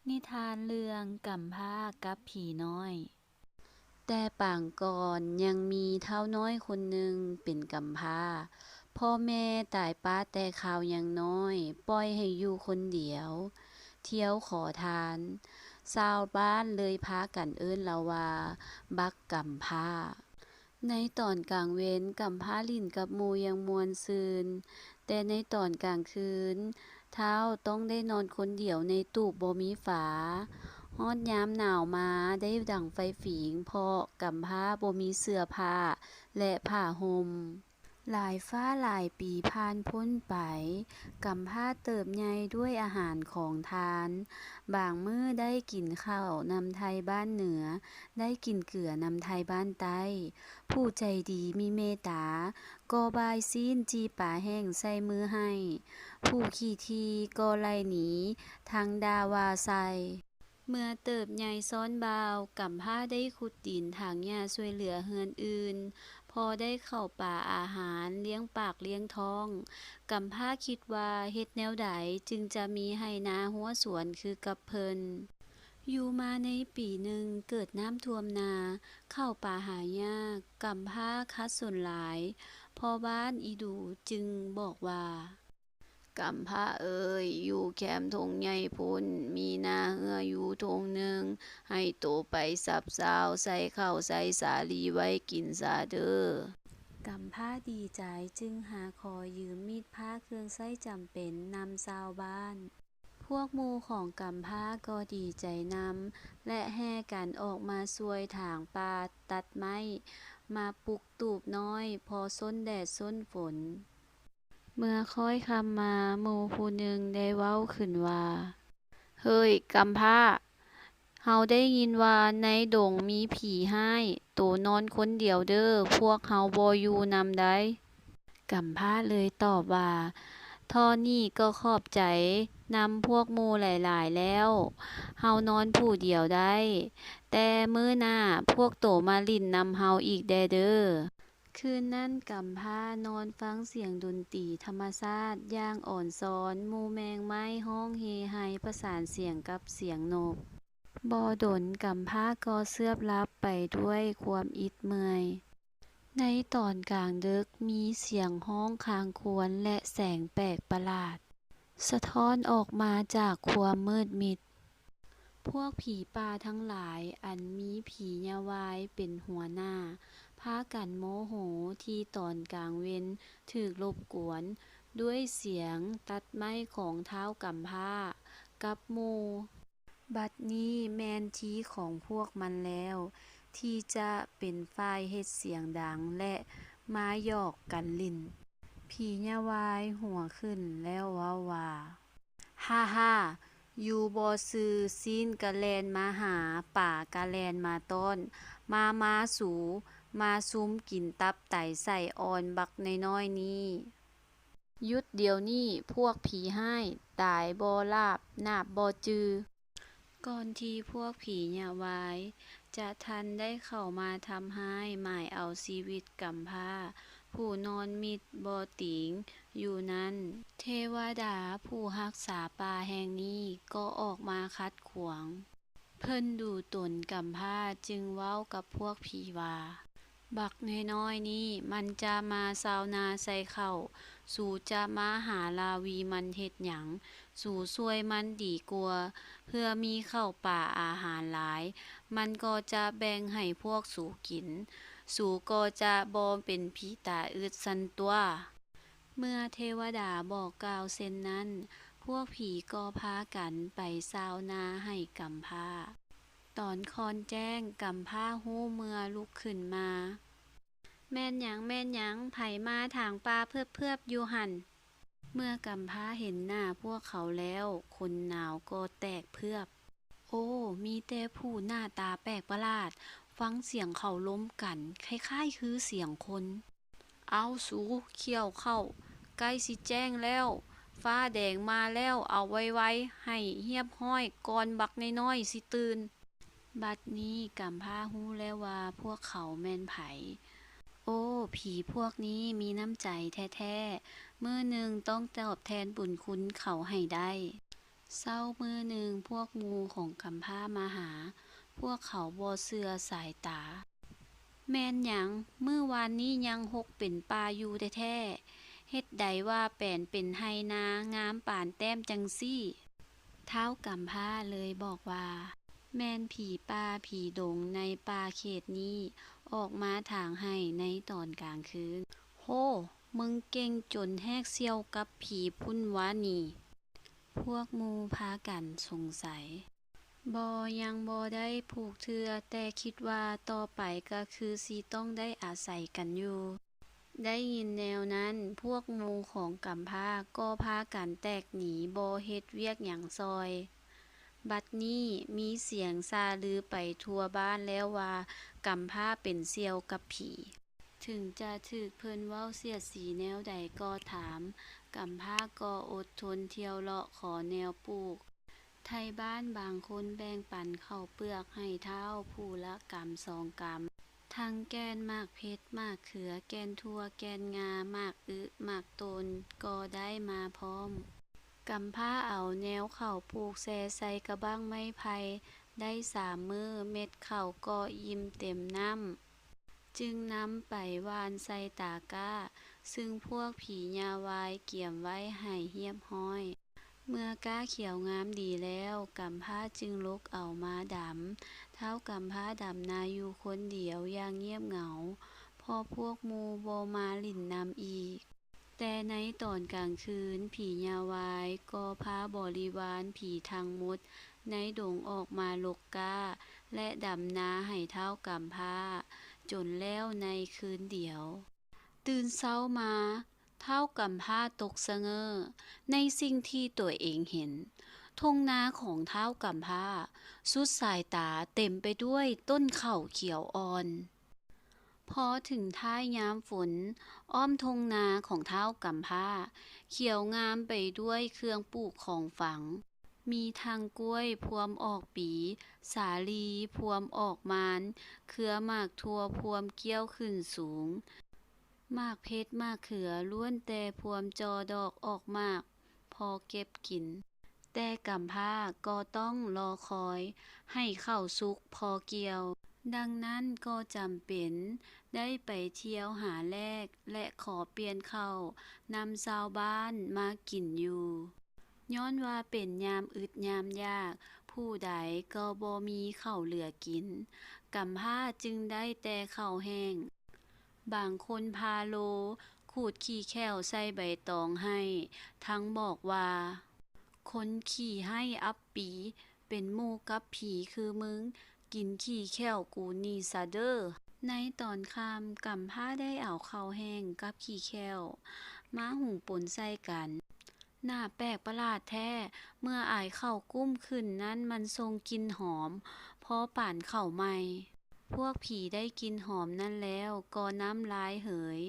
ນິທານເລື່ອງກຳພ້າກັບຜີນ້ອຍ. ແຕ່ປາງກ່ອນຍັງມີທ້າວນ້ອຍຄົນໜຶ່ງເປັນກຳພ້າ. ພໍ່ແມ່ຕາຍປະແຕ່ຄາວຍັງນ້ອຍ, ປ່ອຍໃຫ້ຢູ່ຄົນດຽວ, ທ່ຽວຂໍທານ. ຊາວບ້ານເລີຍພາກັນເອີ້ນລາວວ່າ ບັກກຳພ້າ. ໃນຕອນກາງເວັນ, ກຳພ້າຫຼິ້ນກັບໝູ່ຢ່າງມ່ວນຊື່ນ, ແຕ່ໃນຕອນກາງຄືນ, ທ້າວຕ້ອງໄດ້ນອນຄົນດຽວໃນຕູບບໍ່ມີຝາ. ຮອດຍາມໜາວມາໄດ້ດັງໄຟຝິງ, ເພາະກຳພ້າບໍ່ມີເສື້ອຜ້າ ແລະ ຜ້າຫົ່ມ. ຫຼາຍຟ້າຫຼາຍປີຜ່ານພົ້ນໄປ, ກຳພ້າເຕີບໃຫຍ່ດ້ວຍອາຫານຂອງທ່ານ. ບາງມື້ໄດ້ກິນເຂົ້ານຳໄທບ້ານເໜືອ, ໄດ້ກິນເກືອນຳໄທບ້ານໃຕ້. ຜູ້ໃຈດີມີເມດຕາກໍບາຍຊີ້ນຈີ່ປາແຫ້ງໃສ່ມືໃຫ້, ຜູ້ຂີ້ຖີ່ກໍໄລ່ໜີທັງດ່າວ່າໃສ່. ເມື່ອເຕີບໃຫຍ່ຊ້ອນບ່າວ, ກຳພ້າໄດ້ຂຸດດິນຖາງຫຍ້າຊ່ວຍເຫຼືອເຮືອນອື່ນ, ພໍໄດ້ເຂົ້າປາອາຫານລ້ຽງປາກລ້ຽງທ້ອງ. ກຳພ້າຄິດວ່າເຮັດແນວໃດຈຶ່ງຈະມີໄຮ່ນາຮົ້ວສວນຄືກັບເພິ່ນ. ຢູ່ມາໃນປີໜຶ່ງເກີດນ້ຳຖ້ວມນາ, ເຂົ້າປາຫາຍາກ, ກຳພ້າຂັດສົນຫຼາຍ. ພໍ່ບ້ານອີດູຈຶ່ງບອກວ່າ ກຳພ້າເອີຍ, ຢູ່ແຄມທົ່ງໃຫຍ່ພຸ້ນ ມີນາເຮືອຢູ່ທົ່ງໜຶ່ງ, ໃຫ້ໂຕໄປສັບຊາວໃສ່ເຂົ້າໃສ່ສາລີໄວ້ກິນຊະເດີ. ກຳພ້າດີໃຈຈຶ່ງຫາຂໍຢືມມີດພ້າເຄື່ອງໃຊ້ຈຳເປັນນຳຊາວບ້ານ. ພວກໝູ່ຂອງກຳພ້າກໍດີໃຈນຳ ແລະ ແຫ່ກັນອອກມາຊ່ວຍຖາງປ່າຕັດໄມ້ ມາປຸກຕູບນ້ອຍພໍຊົນແດດຊົນຝົນ. ເມື່ອຄ້ອຍຄ່ຳມາ, ໝູ່ຜູ້ໜຶ່ງໄດ້ເວົ້າຂຶ້ນວ່າ, ເຮີ້ຍ ກຳພ້າ, ເຮົາໄດ້ຍິນວ່າໃນດົງມີຜີຮ້າຍ, ໂຕນອນຄົນດຽວເດີ້, ພວກເຮົາບໍ່ຢູ່ນຳໃດ. ກຳພ້າເລີຍຕອບວ່າ, ທໍ່ນີ້ກໍຂອບໃຈນຳພວກໝູ່ຫຼາຍໆແລ້ວ, ເຮົານອນຜູ້ດຽວໄດ້, ແຕ່ມື້ໜ້າພວກໂຕມາຫຼິ້ນນຳເຮົາອີກແດ່ເດີ້. ຄືນນັ້ນກຳພ້ານອນຟັງສຽງດົນຕີທຳມະຊາດຢ່າງອ່ອນຊອນ, ໝູ່ແມງໄມ້ຮ້ອງເຮໄຮປະສານສຽງກັບສຽງນົກ. ບໍ່ດົນກຳພ້າກໍເຊືອບຫຼັບໄປດ້ວຍຄວາມອິດເມື່ອຍ. ໃນຕອນກາງດຶກມີສຽງຮ້ອງຄາງຄວນ ແລະ ແສງແປກປະຫຼາດ ສະທ້ອນອອກມາຈາກຄວາມມືດມິດ. ພວກຜີປ່າທັງຫຼາຍອັນມີຜີຍາວາຍເປັນຫົວໜ້າ ພາກັນໂມໂຫທີ່ຕອນກາງເວັນຖືກລົບກວນດ້ວຍສຽງຕັດໄມ້ຂອງທ້າວກຳພ້າກັບໝູ່. ບັດນີ້ແມ່ນທີຂອງພວກມັນແລ້ວ ທີ່ຈະເປັນຝ່າຍເຮັດສຽງດັງ ແລະ ມາຫຍອກກັນຫຼິ້ນ. ຜີຍາວາຍຫົວຂຶ້ນແລ້ວເວົ້າວ່າ, ຮ່າໆ, ຢູ່ບໍ່ຊື່, ຊີ້ນກະແລ່ນມາຫາ, ປາກະແລ່ນມາຕ້ອນ. ມາ, ມາ, ສູ, ມາຊຸມກິນຕັບໄຕໄສ້ອ່ອນບັກນ້ອຍໆນີ້. ຢຸດດຽວນີ້, ພວກຜີຮ້າຍ, ຕາຍບໍ່ລາບ, ນາບບໍ່ຈື່. ກ່ອນທີ່ພວກຜີຍາວາຍຈະທັນໄດ້ເຂົ້າມາທຳຮ້າຍໝາຍເອົາຊີວິດກຳພ້າຜູ້ນອນມິດບໍ່ຕີງຢູ່ນັ້ນ, ເທວະດາຜູ້ຮັກສາປ່າແຫ່ງນີ້ກໍອອກມາຂັດຂວາງ. ເພິ່ນດູຕົນກຳພ້າຈຶ່ງເວົ້າກັບພວກຜີວ່າ, ບັກນ້ອຍໆນີ້ມັນຈະມາຊາວນາໃສ່ເຂົ້າ, ສູຈະມາຫາລາວີມັນເຮັດຫຍັງ? ສູຊ່ວຍມັນດີກວ່າ, ເພື່ອມີເຂົ້າປາອາຫານຫຼາຍ, ມັນກໍຈະແບ່ງໃຫ້ພວກສູກິນ, ສູກໍຈະບໍ່ເປັນຜີຕາອຶດຊັ້ນຕົວະ. ເມື່ອເທວະດາບອກກ່າວເຊັ່ນນັ້ນ, ພວກຜີກໍພາກັນໄປຊາວນາໃຫ້ກຳພ້າ. ຕອນຄ່ອນແຈ້ງ, ກຳພ້າຮູ້ເມື່ອລຸກຂຶ້ນມາ. ແມ່ນຫຍັງ, ແມ່ນຫຍັງ, ໃຜມາຖາງປ່າເຜືອບໆຢູ່ຫັ້ນ? ເມື່ອກຳພ້າເຫັນໜ້າພວກເຂົາແລ້ວ, ຂົນໜາວກໍແຕກເຜືອບ. ໂອ້, ມີແຕ່ຜູ້ໜ້າຕາແປກປະຫຼາດ, ຟັງສຽງເຂົາລົມກັນ, ຄ້າຍໆຄືສຽງຄົນ. ເອົາສູ, ຂ້ຽວເຂົ້າ, ໃກ້ຊິແຈ້ງແລ້ວ, ຟ້າແດງມາແລ້ວ, ເອົາໄວໆ, ໃຫ້ຮຽບຮ້ອຍກ່ອນບັກນ້ອຍໆຊິຕື່ນ. ບັດນີ້ກຳພ້າຮູ້ແລ້ວວ່າພວກເຂົາແມ່ນໃຜ. ໂອ້, ຜີພວກນີ້ມີນ້ຳໃຈແທ້ໆ, ມື້ໜຶ່ງຕ້ອງຕອບແທນບຸນຄຸນເຂົາໃຫ້ໄດ້. ເຊົ້າມື້ໜຶ່ງພວກໝູ່ຂອງກຳພ້າມາຫາ, ພວກເຂົາບໍ່ເຊື່ອສາຍຕາ. ແມ່ນຫຍັງ? ມື້ວານນີ້ຍັງຮົກເປັນປ່າຢູ່ແທ້ໆ, ເຮັດໃດວ່າແປນເປັນໄຮ່ນາງາມປານແຕ້ມຈັ່ງຊີ້? ທ້າວກຳພ້າເລີຍບອກວ່າ ແມ່ນຜີປ່າຜີດົງໃນປ່າເຂດນີ້ອອກມາຖາງໄຮ່ໃນຕອນກາງຄືນ. ໂຮ! ມຶງເກັ່ງຈົນແຮກສ່ຽວກັບຜີພຸ້ນຫວານີ້? ພວກໝູ່ພາກັນສົງໄສ. ບໍ່, ຍັງບໍ່ໄດ້ຜູກເທື່ອ, ແຕ່ຄິດວ່າຕໍ່ໄປກະຄືຊິຕ້ອງໄດ້ອາໄສກັນຢູ່. ໄດ້ຍິນແນວນັ້ນ, ພວກໝູ່ຂອງກຳພ້າກໍພາກັນແຕກໜີ, ບໍ່ເຮັດວຽກຫຍັງຊ່ອຍ. ບັດນີ້ມີສຽງຊ່າລືໄປທົ່ວບ້ານແລ້ວວ່າ ກຳພ້າເປັນສ່ຽວກັບຜີ. ເຖິງຈະຖືກເພິ່ນເວົ້າສຽດສີແນວໃດກໍຕາມ, ກຳພ້າກໍອົດທົນທ່ຽວເລາະຂໍແນວປູກ. ໄທບ້ານບາງຄົນແບ່ງປັນເຂົ້າເປືອກໃຫ້ທ້າວຜູ້ລະກຳສອງກຳ, ທັງແກ່ນໝາກເຜັດ, ໝາກເຂືອ, ແກ່ນຖົ່ວ, ແກ່ນງາ, ໝາກອຶ, ໝາກໂຕນກໍໄດ້ມາພ້ອມ. ກຳພ້າເອົາແນວເຂົ້າປູກແຊ່ໃສ່ກະບັ້ງໄມ້ໄຜ່ໄດ້ສາມມື້, ເມັດເຂົ້າກໍອີ່ມເຕັມນ້ຳ. ຈຶ່ງນຳໄປຫວ່ານໃສ່ຕາກ້າ ຊຶ່ງພວກຜີຍ່າວາຍກຽມໄວ້ໃຫ້ຮຽບຮ້ອຍ. ເມື່ອກ້າຂຽວງາມດີແລ້ວ, ກຳພ້າຈຶ່ງລົກເອົາມາດຳ. ທ້າວກຳພ້າດຳນາຢູ່ຄົນດຽວຢ່າງງຽບເຫງົາ, ເພາະພວກໝູ່ບໍ່ມາຫຼິ້ນນຳອີກ. ແຕ່ໃນຕອນກາງຄືນ, ຜີຍ່າວາຍກໍພາບໍລິວານຜີທັງໝົດໃນດົງອອກມາລົກກ້າ ແລະ ດຳນາໃຫ້ທ້າວກຳພ້າຈົນແລ້ວໃນຄືນດຽວ. ຕື່ນເຊົ້າມາ, ທ້າວກຳພ້າຕົກສະເຫງີ້ໃນສິ່ງທີ່ຕົວເອງເຫັນ. ທົ່ງນາຂອງທ້າວກຳພ້າສຸດສາຍຕາເຕັມໄປດ້ວຍຕົ້ນເຂົ້າຂຽວອ່ອນ. ພໍເຖິງທ້າຍຍາມຝົນ, ອ້ອມທົ່ງນາຂອງທ້າວກຳພ້າຂຽວງາມໄປດ້ວຍເຄື່ອງປູກຂອງຝັງ. ມີທັງກ້ວຍພວມອອກປີ, ສາລີພວມອອກມານ, ເຄືອໝາກຖົ່ວພວມກ້ຽວຂຶ້ນສູງ, ໝາກເຜັດ, ໝາກເຂືອລ້ວນແຕ່ພວມຈໍ່ດອກອອກໝາກ ພໍເກັບກິນ, ແຕ່ກຳພ້າກໍຕ້ອງລໍຄອຍໃຫ້ເຂົ້າສຸກພໍກ່ຽວ. ດັ່ງນັ້ນກໍຈຳເປັນໄດ້ໄປທ່ຽວຫາແລກ ແລະ ຂໍປ່ຽນເຂົ້ານຳຊາວບ້ານມາກິນຢູ່. ຍ້ອນວ່າເປັນຍາມອຶດຍາມຢາກ, ຜູ້ໃດກໍບໍ່ມີເຂົ້າເຫຼືອກິນ, ກຳພ້າຈຶ່ງໄດ້ແຕ່ເຂົ້າແຫ້ງ. ບາງຄົນພາໂລຂູດຂີ້ແຂ້ວໃສ່ໃບຕອງໃຫ້, ທັງບອກວ່າ, ຄົນຂີ້ໄຮ້ອັບປີ, ເປັນໝູ່ກັບຜີຄືມຶງ, ກິນຂີ້ແຂ້ວກູນີ້ຊະເດີ້. ໃນຕອນຄ່ຳ, ກຳພ້າໄດ້ເອົາເຂົ້າແຫ້ງກັບຂີ້ແຂ້ວມາຫຸງປົນໃສ່ກັນ. ໜ້າແປກປະຫຼາດແທ້, ເມື່ອອາຍເຂົ້າກຸ້ມຂຶ້ນນັ້ນມັນສົ່ງກິ່ນຫອມພໍປານເຂົ້າໃໝ່. ພວກຜີໄດ້ກິ່ນຫອມນັ້ນແລ້ວກໍນ້ຳລາຍເຫີຍ,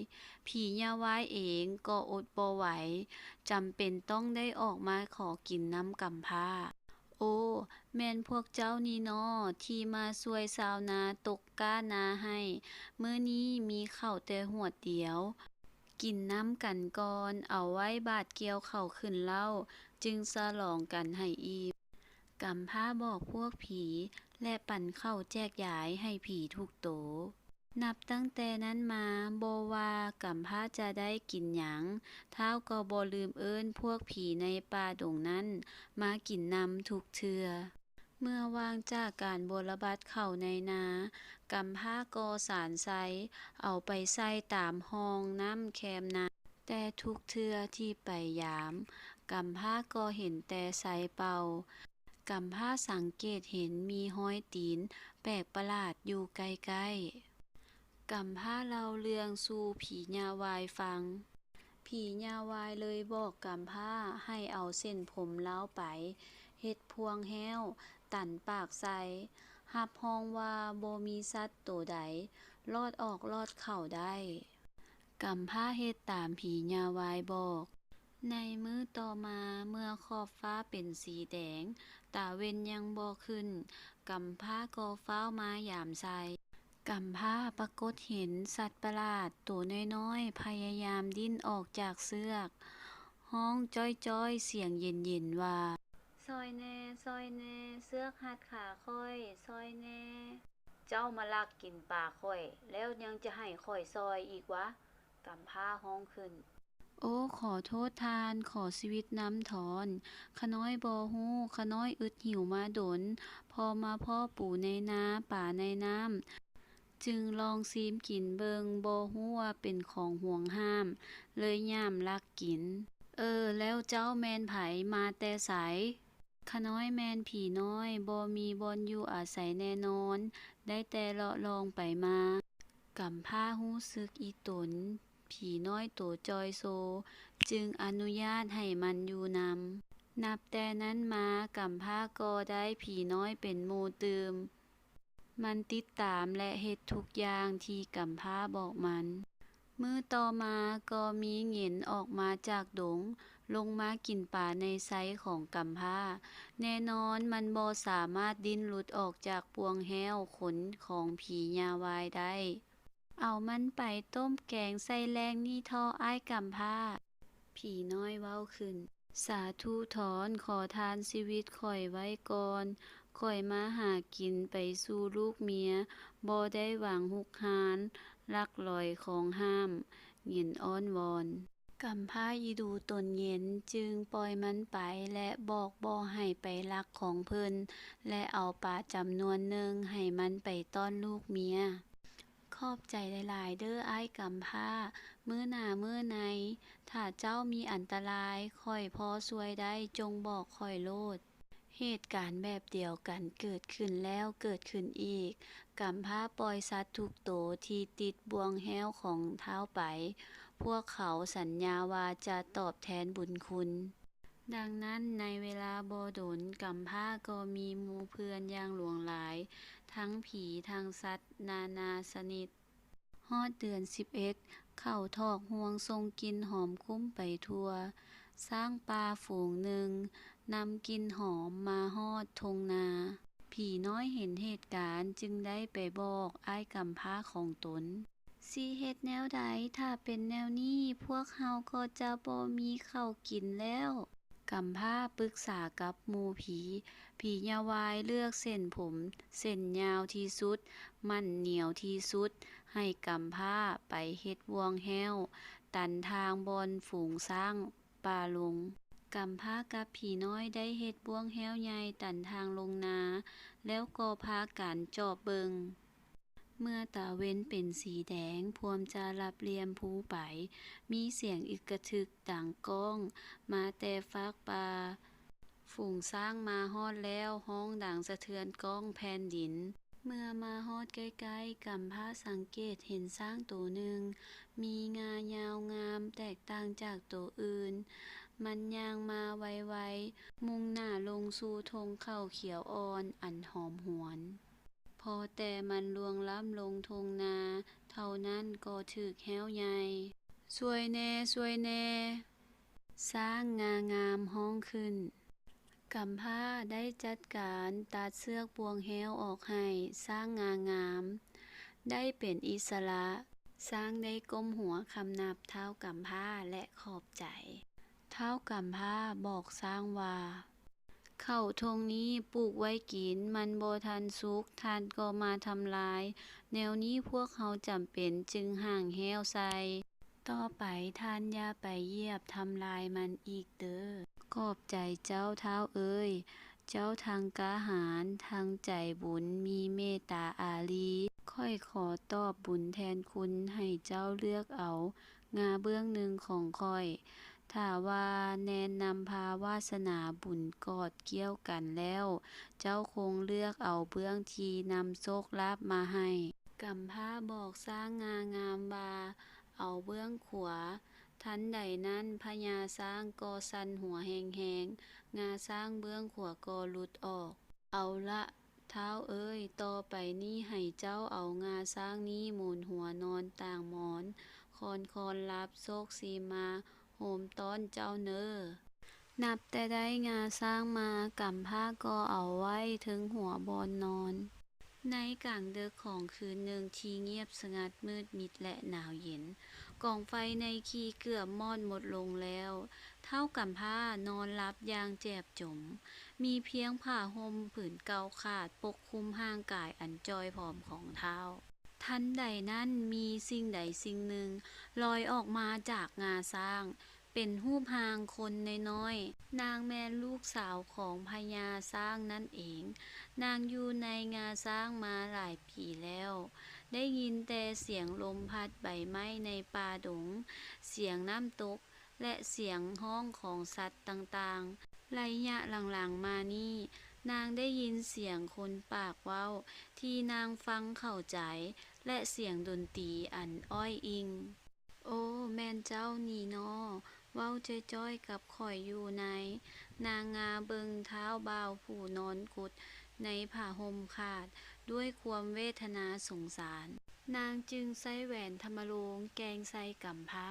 ຜີຍ່າວາຍເອງກໍອົດບໍ່ໄຫວ, ຈຳເປັນຕ້ອງໄດ້ອອກມາຂໍກິນນຳກຳພ້າ. ໂອ້, ແມ່ນພວກເຈົ້ານີ້ນໍ ທີ່ມາຊ່ວຍຊາວນາຕົກກ້ານາໃຫ້, ມື້ນີ້ມີເຂົ້າແຕ່ຫວດດຽວ. ກິນນຳກັນກ່ອນ, ເອົາໄວ້ບາດກ່ຽວເຂົ້າຂຶ້ນເລົ້າ, ຈຶ່ງສະຫຼອງກັນໃຫ້ອີ່ມ. ກຳພ້າບອກພວກຜີ ແລະ ປັນເຂົ້າແຈກຢາຍໃຫ້ຜີທຸກໂຕ. ນັບຕັ້ງແຕ່ນັ້ນມາ, ບໍ່ວ່າກຳພ້າຈະໄດ້ກິນຫຍັງ, ທ້າວກໍບໍ່ລືມເອີ້ນພວກຜີໃນປ່າດົງນັ້ນມາກິນນຳທຸກເທື່ອ. ເມື່ອວ່າງຈາກການບົວລະບັດເຂົ້າໃນນາ, ກຳພ້າກໍສານໄຊເອົາໄປໃສ່ຕາມຮ່ອງນ້ຳແຄມນາ. ແຕ່ທຸກເທື່ອທີ່ໄປຢາມ, ກຳພ້າກໍເຫັນແຕ່ໄຊເປົ່າ. ກຳພ້າສັງເກດເຫັນມີຮອຍຕີນແປກປະຫຼາດຢູ່ໃກ້ໆ. ກຳພ້າເລົ່າເລື່ອງສູ່ຜີຍ່າວາຍຟັງ. ຜີຍ່າວາຍເລີຍບອກກຳພ້າໃຫ້ເອົາເສັ້ນຜົມລາວໄປເຮັດພວງແຮ້ວຕັນປາກໃສ່, ຮັບຮອງວ່າບໍ່ມີສັດໂຕໃດລອດອອກລອດເຂົ້າໄດ້. ກຳພ້າເຮັດຕາມຜີຍ່າວາຍບອກ. ໃນມື້ຕໍ່ມາ, ເມື່ອຂອບຟ້າເປັນສີແດງ, ຕາເວັນຍັງບໍ່ຂຶ້ນ, ກຳພ້າກໍຟ້າວມາຢາມໃສ່. ກຳພ້າປາກົດເຫັນສັດປະຫຼາດໂຕນ້ອຍໆ ພະຍາຍາມດີ້ນອອກຈາກເຊືອກ, ຮ້ອງຈ້ອຍໆ ສຽງເຢັນໆວ່າ, ຊ່ອຍແນ່, ຊ່ອຍແນ່, ເຊືອກຮັດຂາຂ້ອຍ, ຊ່ອຍແນ່. ເຈົ້າມາລັກກິນປາຂ້ອຍ ແລ້ວຍັງຈະໃຫ້ຂ້ອຍຊ່ອຍອີກຫວາ? ກຳພ້າຮ້ອງຂຶ້ນ. ໂອ້ ຂໍໂທດທ່ານ, ຂໍຊີວິດນຳຖອນ. ຂະນ້ອຍບໍ່ຮູ້, ຂະນ້ອຍອຶດຫິວມາດົນ, ພໍມາພໍ້ປູໃນນາ, ປາໃນນ້ຳ, ຈຶ່ງລອງຊີມກິນເບິ່ງ, ບໍ່ຮູ້ວ່າເປັນຂອງຫວງຫ້າມ, ເລີຍຫຍາມລັກກິນ. ເອີ ແລ້ວເຈົ້າແມ່ນໃຜ? ມາແຕ່ໃສ? ຂະນ້ອຍແມ່ນຜີນ້ອຍ, ບໍ່ມີບ່ອນຢູ່ອາໄສແນ່ນອນ, ໄດ້ແຕ່ເລາະລ່ອງໄປມາ. ກຳພ້າຮູ້ສຶກອີຕົນ, ຜີນ້ອຍໂຕຈ່ອຍໂຊ, ຈຶ່ງອະນຸຍາດໃຫ້ມັນຢູ່ນຳ. ນັບແຕ່ນັ້ນມາ, ກຳພ້າກໍໄດ້ຜີນ້ອຍເປັນໝູ່ຕື່ມ. ມັນຕິດຕາມ ແລະ ເຮັດທຸກຢ່າງທີ່ກຳພ້າບອກມັນ. ມື້ຕໍ່ມາກໍມີເຫງັນອອກມາຈາກດົງ, ລົງມາກິນປາໃນໄຊຂອງກຳພ້າ. ແນ່ນອນມັນບໍ່ສາມາດດີ້ນຫຼຸດອອກຈາກບ່ວງແຫ້ວຂົນຂອງຜີຍາວາຍໄດ້. ເອົາມັນໄປຕົ້ມແກງໃສ່ແລ້ງນີ້ເທາະ ອ້າຍກຳພ້າ. ຜີນ້ອຍເວົ້າຂຶ້ນ. ສາທຸຖອນ, ຂໍທ່ານຊີວິດຂ້ອຍໄວ້ກ່ອນ, ຂ້ອຍມາຫາກິນໄປສູ່ລູກເມຍ, ບໍ່ໄດ້ຫວັງຮຸກຮານ, ລັກລອຍຂອງຫ້າມ, ເຫງັນອ້ອນວອນ. ກຳພ້າອີດູຕົນເຫງັນ, ຈຶ່ງປ່ອຍມັນໄປ ແລະ ບອກບໍ່ໃຫ້ໄປລັກຂອງເພິ່ນ ແລະ ເອົາປາຈຳນວນໜຶ່ງໃຫ້ມັນໄປຕ້ອນລູກເມຍ. ຂອບໃຈຫຼາຍໆເດີ້ ອ້າຍກຳພ້າ. ມື້ໜ້າມື້ໃນ ຖ້າເຈົ້າມີອັນຕະລາຍ, ຂ້ອຍພໍຊ່ວຍໄດ້, ຈົ່ງບອກຂ້ອຍໂລດ. ເຫດການແບບດຽວກັນເກີດຂຶ້ນແລ້ວເກີດຂຶ້ນອີກ. ກຳພ້າປ່ອຍສັດທຸກໂຕທີ່ຕິດບ່ວງແຫ້ວຂອງທ້າວໄປ. ພວກເຂົາສັນຍາວ່າຈະຕອບແທນບຸນຄຸນ. ດັ່ງນັ້ນ, ໃນເວລາບໍ່ດົນ, ກຳພ້າກໍມີໝູ່ເພື່ອນຢ່າງຫຼວງຫຼາຍ, ທັງຜີ, ທັງສັດນານາຊະນິດ. ຮອດເດືອນສິບເອັດ, ເຂົາຖອກຫ່ວງສົ່ງກິ່ນຫອມຄຸ້ມໄປທົ່ວ. ຊ້າງປ່າຝູງໜຶ່ງນຳກິ່ນຫອມມາຮອດທົ່ງນາ. ຜີນ້ອຍເຫັນເຫດການຈຶ່ງໄດ້ໄປບອກອ້າຍກຳພ້າຂອງຕົນ. ຊິເຮັດແນວໃດ? ຖ້າເປັນແນວນີ້, ພວກເຮົາກໍຈະບໍ່ມີເຂົ້າກິນແລ້ວ. ກຳພ້າປຶກສາກັບໝູ່ຜີ. ຜີຍາວາຍເລືອກເສັ້ນຜົມເສັ້ນຍາວທີ່ສຸດ, ໝັ້ນໜຽວທີ່ສຸດ, ໃຫ້ກຳພ້າໄປເຮັດບ່ວງແຫ້ວ, ຕັນທາງບ່ອນຝູງຊ້າງປ່າລົງ. ກຳພ້າກັບຜີນ້ອຍໄດ້ເຮັດບ່ວງແຫ້ວໃຫຍ່ຕັນທາງລົງນາ, ແລ້ວກໍພາກັນຈອບເບິ່ງ. ເມື່ອຕາເວັນເປັນສີແດງ, ພວມຈະລັບຫຼ່ຽມພູໄປ, ມີສຽງອຶກກະທຶກດັງກ້ອງມາແຕ່ຟາກປ່າ. ຝູງຊ້າງມາຮອດແລ້ວ, ຮ້ອງດັງສະເທືອນກ້ອງແຜ່ນດິນ. ເມື່ອມາຮອດໃກ້ໆ, ກຳພ້າສັງເກດເຫັນຊ້າງໂຕໜຶ່ງ, ມີງາຍາວງາມແຕກຕ່າງຈາກໂຕອື່ນ. ມັນຍ່າງມາໄວໆ, ມຸ່ງໜ້າລົງສູ່ທົ່ງເຂົ້າຂຽວອ່ອນອັນຫອມຫວນ. ພໍແຕ່ມັນລ່ວງລ້ຳລົງທົ່ງນາເທົ່ານັ້ນກໍຖືກແຫ້ວໃຫຍ່. ຊ່ວຍແດ່, ຊ່ວຍແດ່! ຊ້າງງາງາມຮ້ອງຂຶ້ນ. ກຳພ້າໄດ້ຈັດການຕັດເຊືອກບ່ວງແຫ້ວອອກໃຫ້, ຊ້າງງາງາມໄດ້ເປັນອິດສະຫຼະ. ຊ້າງໄດ້ກົ້ມຫົວຄຳນັບທ້າວກຳພ້າ ແລະ ຂອບໃຈ. ທ້າວກຳພ້າບອກຊ້າງວ່າ, ເຂົ້າທົ່ງນີ້ປູກໄວ້ກິນ, ມັນບໍ່ທັນສຸກ, ທ່ານກໍມາທຳລາຍ, ແນວນີ້ພວກເຮົາຈຳເປັນຈຶ່ງຫ້າງແຫ້ວໃສ່. ຕໍ່ໄປທ່ານຢ່າໄປຢຽບທຳລາຍມັນອີກເດີ້. ຂອບໃຈເຈົ້າທ້າວເອີຍ, ເຈົ້າທັງກ້າຫານ, ທັງໃຈບຸນ, ມີເມດຕາອາລີ. ຂ້ອຍຂໍຕອບບຸນແທນຄຸນໃຫ້ເຈົ້າເລືອກເອົາ ງາເບື້ອງໜຶ່ງຂອງຂ້ອຍ. ຖ້າວ່າແມ່ນນຳພາວາສະໜາບຸນກອດກ່ຽວກັນແລ້ວ, ເຈົ້າຄົງເລືອກເອົາເບື້ອງທີ່ນຳໂຊກລາບມາໃຫ້. ກຳພ້າບອກຊ້າງງາງາມວ່າເອົາເບື້ອງຂວາ. ທັນໃດນັ້ນພະຍາຊ້າງກໍສັ່ນຫົວແຮງໆ, ງາຊ້າງເບື້ອງຂວາກໍຫຼຸດອອກ. ເອົາລະ ທ້າວເອີຍ, ຕໍ່ໄປນີ້ໃຫ້ເຈົ້າເອົາງາຊ້າງນີ້ໝູນຫົວນອນຕ່າງໝອນ, ຄອນໆຫຼັບ, ໂຊກຊິມາໂຮມຕ້ອນເຈົ້າເນີ. ນັບແຕ່ໄດ້ງາຊ້າງມາ, ກຳພ້າກໍເອົາໄວ້ເທິງຫົວບ່ອນນອນ. ໃນກາງດຶກຂອງຄືນໜຶ່ງທີ່ງຽບສະຫງັດມືດມິດ ແລະ ໜາວເຢັນ, ກອງໄຟໃນຄີເກືອບມອດໝົດລົງແລ້ວ. ທ້າວກຳພ້ານອນຫຼັບຢ່າງແຈບຈົມ. ມີພຽງຜ້າຫົ່ມຜືນເກົ່າຂາດປົກຄຸມຮ່າງກາຍອັນຈ່ອຍຜອມຂອງທ້າວ. ທັນໃດນັ້ນມີສິ່ງໃດສິ່ງໜຶ່ງລອຍອອກມາຈາກງາຊ້າງ ເປັນຮູບຮ່າງຄົນນ້ອຍໆ. ນາງແມ່ນລູກສາວຂອງພະຍາຊ້າງນັ້ນເອງ. ນາງຢູ່ໃນງາຊ້າງມາຫຼາຍປີແລ້ວ, ໄດ້ຍິນແຕ່ສຽງລົມພັດໃບໄມ້ໃນປ່າດົງ, ສຽງນ້ຳຕົກ ແລະ ສຽງຮ້ອງຂອງສັດຕ່າງໆ. ໄລຍະຫຼັງໆມານີ້, ນາງໄດ້ຍິນສຽງຄົນປາກເວົ້າທີ່ນາງຟັງເຂົ້າໃຈ ແລະ ສຽງດົນຕີອັນອ້ອຍອີ່ງ. ໂອ້, ແມ່ນເຈົ້ານີ້ນໍ, ເວົ້າຈ່ອຍໆກັບຂ້ອຍຢູ່ນາຍ. ນາງງາເບິ່ງທ້າວບ່າວຜູ້ນອນກົດໃນຜ້າຫົ່ມຂາດດ້ວຍຄວາມເວທະນາສົງສານ. ນາງຈຶ່ງໃຊ້ແຫວນທຳມະໂລງແກ່ງໃສ່ກຳພ້າ.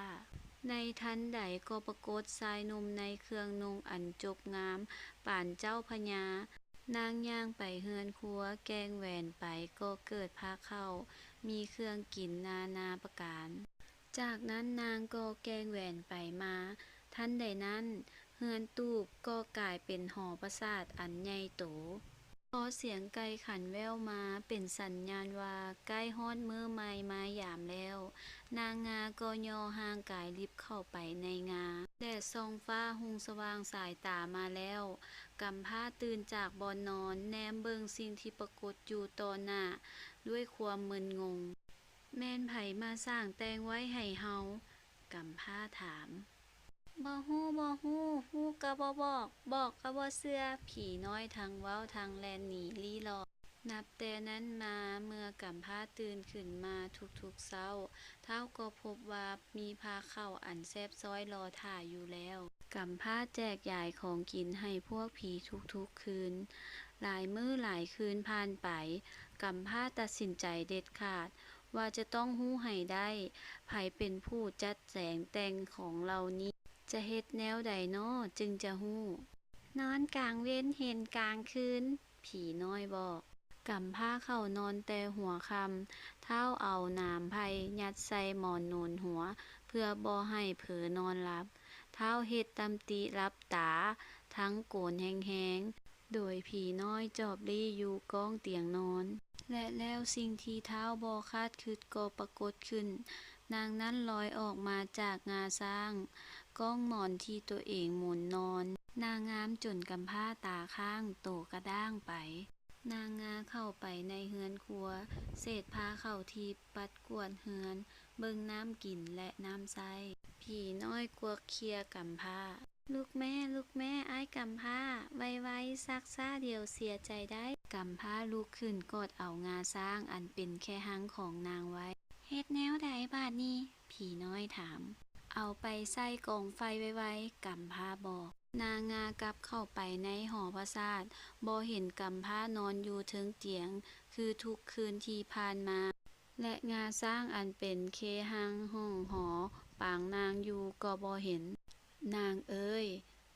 ໃນທັນໃດກໍປາກົດຊາຍໜຸ່ມໃນເຄື່ອງນຸ່ງອັນຈົບງາມປານເຈົ້າພະຍາ. ນາງຍ່າງໄປເຮືອນຄົວ, ແກ່ງແຫວນໄປກໍເກີດພາເຂົ້າ, ມີເຄື່ອງກິນນານາປະການ. ຈາກນັ້ນນາງກໍແກ່ງແຫວນໄປມາ. ທັນໃດນັ້ນ, ເຮືອນຕູບກໍກາຍເປັນຫໍປາສາດອັນໃຫຍ່ໂຕ. ພໍສຽງໄກ່ຂັນແວ່ວມາເປັນສັນຍານວ່າໃກ້ຮອດມື້ໃໝ່ມາຍາມແລ້ວ. ນາງງາກໍຫຍໍ້ຮ່າງກາຍລິບເຂົ້າໄປໃນງາ. ແດດສ່ອງຟ້າຮຸ່ງສະຫວ່າງສາຍຕາມາແລ້ວ. ກຳພ້າຕື່ນຈາກບ່ອນນອນ, ແນມເບິ່ງສິ່ງທີ່ປາກົດຢູ່ຕໍ່ໜ້າດ້ວຍຄວາມມຶນງົງ. ແມ່ນໃຜມາສ້າງແຕ່ງໄວ້ໃຫ້ເຮົາ? ກຳພ້າຖາມ. ບໍ່ຮູ້, ບໍ່ຮູ້, ຮູ້ກໍບໍ່ບອກ, ບອກກໍບໍ່ເຊື່ອ, ຜີນ້ອຍທັງເວົ້າທັງແລ່ນໜີລີ້ລອດ. ນັບແຕ່ນັ້ນມາ, ເມື່ອກຳພ້າຕື່ນຂຶ້ນມາທຸກໆເຊົ້າ, ທ້າວກໍພົບວ່າມີພາເຂົ້າອັນແຊບຊ້ອຍລໍຖ້າຢູ່ແລ້ວ. ກຳພ້າແຈກຢາຍຂອງກິນໃຫ້ພວກຜີທຸກໆຄືນ. ຫຼາຍມື້ຫຼາຍຄືນຜ່ານໄປ, ກຳພ້າຕັດສິນໃຈເດັດຂາດ ວ່າຈະຕ້ອງຮູ້ໃຫ້ໄດ້ ໃຜເປັນຜູ້ຈັດແສງແຕ່ງຂອງເຫຼົ່ານີ້? ຈະເຮັດແນວໃດນໍຈຶ່ງຈະຮູ້? ນອນກາງເວັນເຫັນກາງຄືນ, ຜີນ້ອຍບອກ. ກຳພ້າເຂົ້ານອນແຕ່ຫົວຄ່ຳ, ທ້າວເອົາໜາມໄຜ່ຍັດໃສ່ໝອນໜູນຫົວ ເພື່ອບໍ່ໃຫ້ເຜີນອນຫຼັບ. ທ້າວເຮັດຕຳຕິຫຼັບຕາ, ທັງໂກນແຮງໆ. ໂດຍຜີນ້ອຍຈອບລີ້ຢູ່ກ້ອງຕຽງນອນ. ແລະແລ້ວສິ່ງທີ່ທ້າວບໍ່ຄາດຄິດກໍປາກົດຂຶ້ນ. ນາງນັ້ນລອຍອອກມາຈາກງາຊ້າງ, ກ້ອງໝອນທີ່ຕົວເອງໝູນນອນ. ນາງງາມຈົນກຳພ້າຕາຄ້າງ, ໂຕກະດ້າງໄປ. ນາງງາເຂົ້າໄປໃນເຮືອນຄົວ, ເສດຜ້າເຂົ້າທີ່ປັດກວາດເຮືອນ, ເບິ່ງນ້ຳກິນ ແລະ ນ້ຳໃຊ້. ຜີນ້ອຍກວັກເຄຍກຳພ້າ. ລູກແມ່, ລູກແມ່, ອ້າຍກຳພ້າ, ໄວໆ, ຊັກຊ້າດຽວເສຍໃຈໄດ້. ກຳພ້າລຸກຂຶ້ນກອດເອົາງາຊ້າງອັນເປັນແຄຮັງຂອງນາງໄວ້. ເຮັດແນວໃດບາດນີ້? ຜີນ້ອຍຖາມ. ເອົາໄປໃສ່ກອງໄຟໄວໆ, ກຳພ້າບອກ. ນາງງາກັບເຂົ້າໄປໃນຫໍປາສາດ, ບໍ່ເຫັນກຳພ້ານອນຢູ່ເທິງຕຽງ ຄືທຸກຄືນທີ່ຜ່ານມາ. ແລະງາຊ້າງອັນເປັນເຄຮັງຫ້ອງຫໍປາງນາງຢູ່ກໍບໍ່ເຫັນ. ນາງເອີຍ,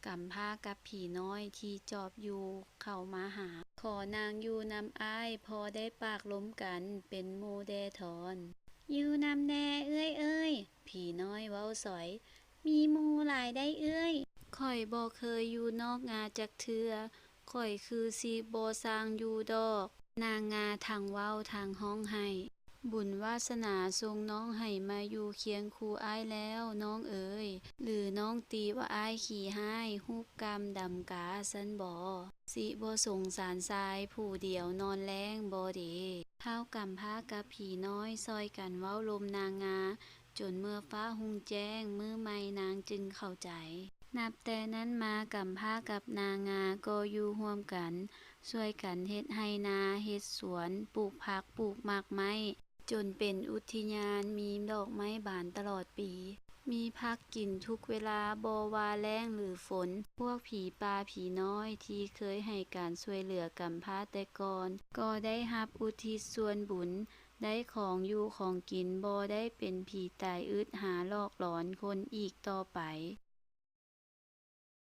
ກຳພ້າກັບຜີນ້ອຍທີ່ຈອບຢູ່ເຂົ້າມາຫາ. ຂໍນາງຢູ່ນຳອ້າຍ, ພໍໄດ້ປາກລົມກັນເປັນໝູ່ແດ່ທອນ. ຢູ່ນຳແດ່ເອື້ອຍເອີຍ, ຜີນ້ອຍເວົ້າສອຍ. ມີໝູ່ຫຼາຍໄດ໋ເອື້ອຍ. ຂ້ອຍບໍ່ເຄີຍຢູ່ນອກງາຈັກເທື່ອ, ຂ້ອຍຄືຊິບໍ່ຊ່າງຢູ່ດອກ. ນາງງາທັງເວົ້າທັງຮ້ອງໄຫ້. ບຸນວາສະໜາສົ່ງນ້ອງໃຫ້ມາຢູ່ຄຽງຄູ່ອ້າຍແລ້ວນ້ອງເອີຍ. ຫຼືນ້ອງຕິວ່າອ້າຍຂີ້ຮ້າຍ, ຮູບກຳດຳກາຊັ້ນບໍ? ຊິບໍ່ສົງສານຊາຍຜູ້ດຽວນອນແລ້ງບໍເດ? ທ້າວກຳພ້າກັບຜີນ້ອຍຊ່ອຍກັນເວົ້າລົມນາງງາ, ຈົນເມື່ອຟ້າຮຸ່ງແຈ້ງ, ມື້ໃໝ່ນາງຈຶ່ງເຂົ້າໃຈ. ນັບແຕ່ນັ້ນມາ, ກຳພ້າກັບນາງງາກໍຢູ່ຮ່ວມກັນ, ຊ່ວຍກັນເຮັດໄຮ່ນາ, ເຮັດສວນ, ປູກຜັກ, ປູກໝາກໄມ້, ຈົນເປັນອຸທິຍານ, ມີດອກໄມ້ບານຕະຫຼອດປີ, ມີຜັກກິນທຸກເວລາ, ບໍ່ວ່າແລ້ງຫຼືຝົນ. ພວກຜີປ່າຜີນ້ອຍທີ່ເຄີຍໃຫ້ການຊ່ວຍເຫຼືອກຳພ້າແຕ່ກ່ອນ, ກໍໄດ້ຮັບອຸທິດສ່ວນບຸນ, ໄດ້ຂອງຢູ່ຂອງກິນ, ບໍ່ໄດ້ເປັນຜີຕາຍອຶດຫາຫຼອກຫຼອນຄົນອີກຕໍ່ໄປ.